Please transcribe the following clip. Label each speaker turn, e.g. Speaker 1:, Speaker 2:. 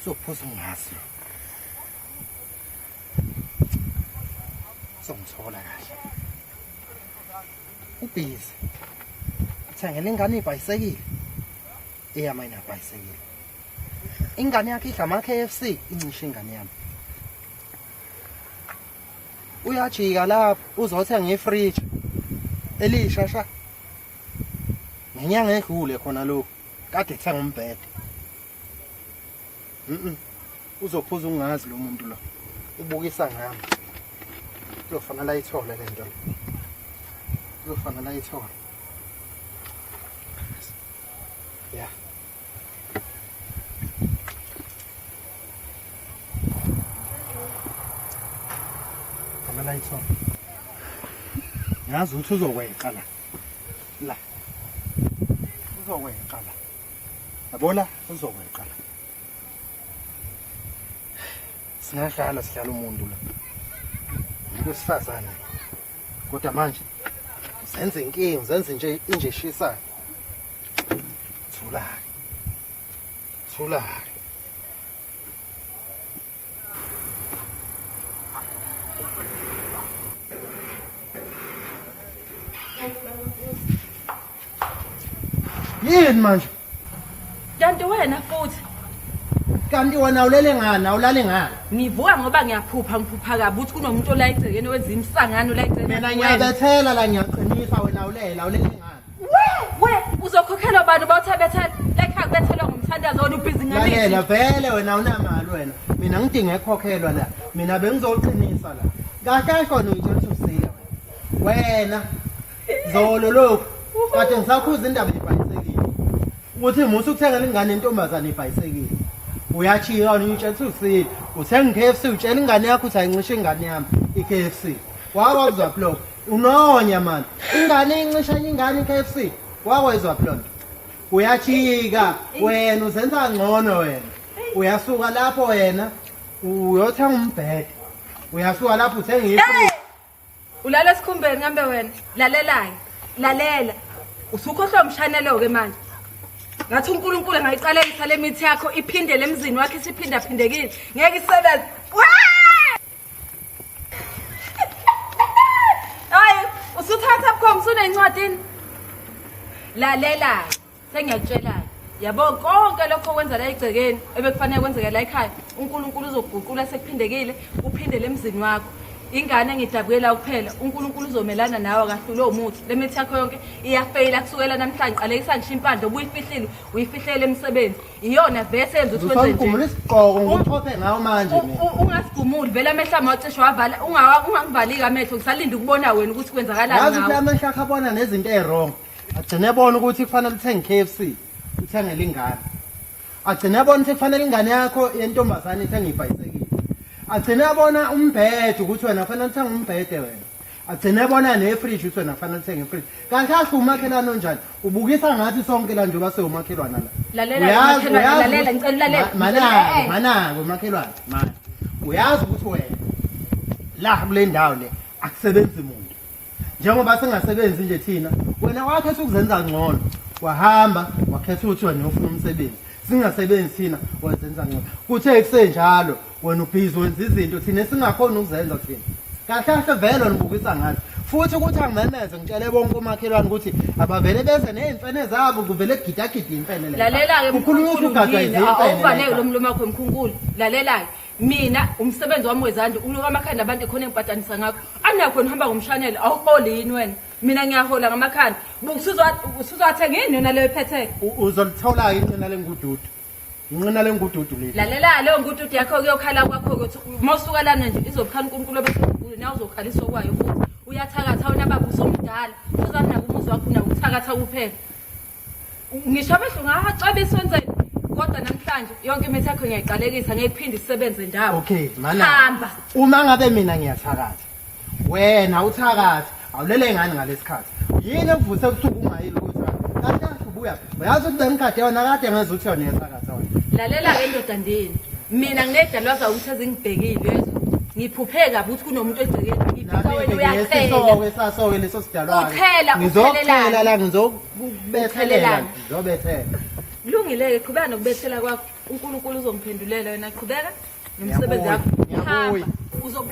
Speaker 1: Uzophuza ungazi lo. Uzongithola kahle. Ubhizi. Uthengela ingane ibhayisekile. Eyama inabhayisekile. Ingane yakhe idla ama KFC incishe ingane yami. Uyajika lapho uzothenga ifridge elisha sha. Ngenyanga edlule khona lokho kade ethenga umbhede. Mhm. Uzophuza ungazi lo muntu lo. Ubukisa ngami. Kuzofanele ayithole le nto le. Kuzofanele ayithole. Yeah. Fanele ayithole. Ngazi ukuthi uzokweqa la. La. Uzokweqa la. Yabo la uzokweqa la. Singadlala sidlala umuntu la. Umuntu wesifazane. Kodwa manje zenze inkinga, zenze nje inje eshisayo. Thula. Thula. Yini manje?
Speaker 2: Kanti wena futhi
Speaker 1: Kanti wena ulele ngani? Awulali ngani?
Speaker 2: Ngivuka ngoba ngiyaphupha ngiphupha kabi ukuthi kunomuntu ola egcekeni owenza imisangano la egcekeni.
Speaker 1: Mina ngiyabethela la ngiyaqinisa wena ulela ulele ngani?
Speaker 2: We we uzokhokhelwa bani bawuthabethela la ekhaya kubethelwa ngomthandazo wena ubhizi ngamithi.
Speaker 1: Lalela vele wena awunamali wena. Mina ngidinga ekhokhelwa la. Mina bengizoqinisa la. Kahle kahle wena uyitshela ukuthi usile wena. Wena zolo lokhu kade ngisakhuza indaba yebhayisekile. Ukuthi musa ukuthengela ingane yentombazane ibhayisekile. Uyajika wena uyitshela ukuthi usile. Uthenga i-KFC utshela ingane yakho ukuthi ayincishe ingane yami i-KFC. Wakwakuzwa lokho. Unonya man. Ingane incisha enye ingane i-KFC. Wakwezwa phi lonto? Uyajika wena uzenza ngcono wena. Uyasuka lapho wena uyothenga umbhede. Uyasuka lapho uthenga ifridge.
Speaker 2: Ulala esikhumbeni ngambe wena. Lalelayo. Lalela. Usukhohlwa umshanelo ke manje. Ngathi uNkulunkulu angayiqalekisa le mithi yakho iphindele emzini wakhe isiphindaphindekile. Ngeke isebenze. Hayi, usuthatha bukhoma usunencwadini. Lalela, sengiyakutshela. Yabo konke lokho okwenza la egcekeni ebekufanele kwenzeke la ekhaya, uNkulunkulu uzokuguqula sekuphindekile, uphindele emzini wakho. Ingane ngidabukela kuphela, uNkulunkulu uzomelana nawe akahlulwe umuthi. Le mithi yakho yonke iyafeyila kusukela namhlanje, qalekisa ngisho impandla obuyifihlile, uyifihlele emsebenzi. Iyona vese yenza ukuthi wenze nje.
Speaker 1: Usangigumula isigqoko ngikuthophe ngawo manje mina.
Speaker 2: Ungasigumuli vele amehlo ami wacishe wavala ungangivaliki amehlo ngisalinda ukubona wena ukuthi kwenzakalani
Speaker 1: Yazi ukuthi
Speaker 2: ngawe.
Speaker 1: amehlo akho abona nezinto ey'wrong. Agcine ebona ukuthi kufanele uthenge i-KFC, uthengele ingane. Agcine ebona ukuthi kufanele ingane yakho yentombazane ithenge ibhayisekile. Agcine ebona umbhede ukuthi wena kufanele uthenge umbhede wena. Agcine ebona nefridge ukuthi wena kufanele uthenge ifridge. Kahle kahle umakhelwane onjani? Ubukisa ngathi sonke la njengoba siwumakhelwana la.
Speaker 2: Lalela
Speaker 1: Uyazi-
Speaker 2: makhelwane,
Speaker 1: uyazi
Speaker 2: lalela
Speaker 1: ukuthi-
Speaker 2: ngicela ulalele.
Speaker 1: Manako,
Speaker 2: Eh, eh.
Speaker 1: manako makhelwane, mana. Uyazi ukuthi wena la kule ndawo le akusebenzi muntu. Njengoba singasebenzi nje thina, wena wakhetha ukuzenza ngcono. Wahamba wakhetha ukuthi wena ufuna umsebenzi. Singasebenzi thina wazenza ngcono. Kuthe kusenjalo wena ubhizi wenza izinto thina esingakhona ukuzenza thina. Kahle kahle vele wena ubukisa ngathi. Futhi ukuthi angimemeze ngitshele bonke omakhelwane ukuthi abavele beze nezimfene zabo kuvele kugidagida imfene le.
Speaker 2: Lalela-ke
Speaker 1: Kukhulunywa ukuthi
Speaker 2: mkhunkulu
Speaker 1: ugadwa
Speaker 2: yini,
Speaker 1: izimfene.
Speaker 2: awuvaleki
Speaker 1: la
Speaker 2: lo mlomo wakho mkhunkulu. Lalela-ke mina umsebenzi wami wezandla unuka amakhanda abantu khona engibhadanisa ngakho. Anakho wena uhamba ngomshanelo awuholi yini wena? Mina ngiyahola ngamakhanda. Usuzwathenga yini yona leyo ephetheke?
Speaker 1: Uzolithola-ke inqina lengududu. Inqina lengududu leli.
Speaker 2: Lalela leyo ngududu yakho kuyokhala kwakho ukuthi uma usuka lana nje izokhala uNkulunkulu obese nawe uzokhaliswa kwayo futhi. Uyathakatha wena baba usumdala. Uzani nako umuzi wakho unawo ukuthakatha kuphela. Ngisho amehlo ngawacwebisa wenzeni kodwa namhlanje yonke imithi yakho ngiyayiqalekisa ngeke iphinde isebenze ndawo.
Speaker 1: Okay, mana.
Speaker 2: Hamba.
Speaker 1: Uma ngabe mina ngiyathakatha. Wena uthakatha, awulele ngani ngalesikhathi. Yini ekuvuse ebusuku ungayile ukuthi kahle kahle ubuya. Uyazi ukuthi bengikade yona kade ngezwe ukuthi yona iyathakatha wena.
Speaker 2: Lalela-ke ndoda ndini. Mina nginedalwa ukuthi ezingibhekile yezwa. Ngiphuphe kabi ukuthi kunomuntu egcekeni. Ngiphupha wena uyathela.
Speaker 1: Nami sasoke leso sidalwa.
Speaker 2: Uthela,
Speaker 1: Ngizokuthela
Speaker 2: uthelelani.
Speaker 1: la ngizokubethelela.
Speaker 2: Uthelelani.
Speaker 1: Ngizobethela.
Speaker 2: Kulungile-ke, qhubeka nokubethela kwakho. uNkulunkulu uzongiphendulela wena, qhubeka nomsebenzi wakho.
Speaker 1: Ngiyabuya.
Speaker 2: Hamba. Uzo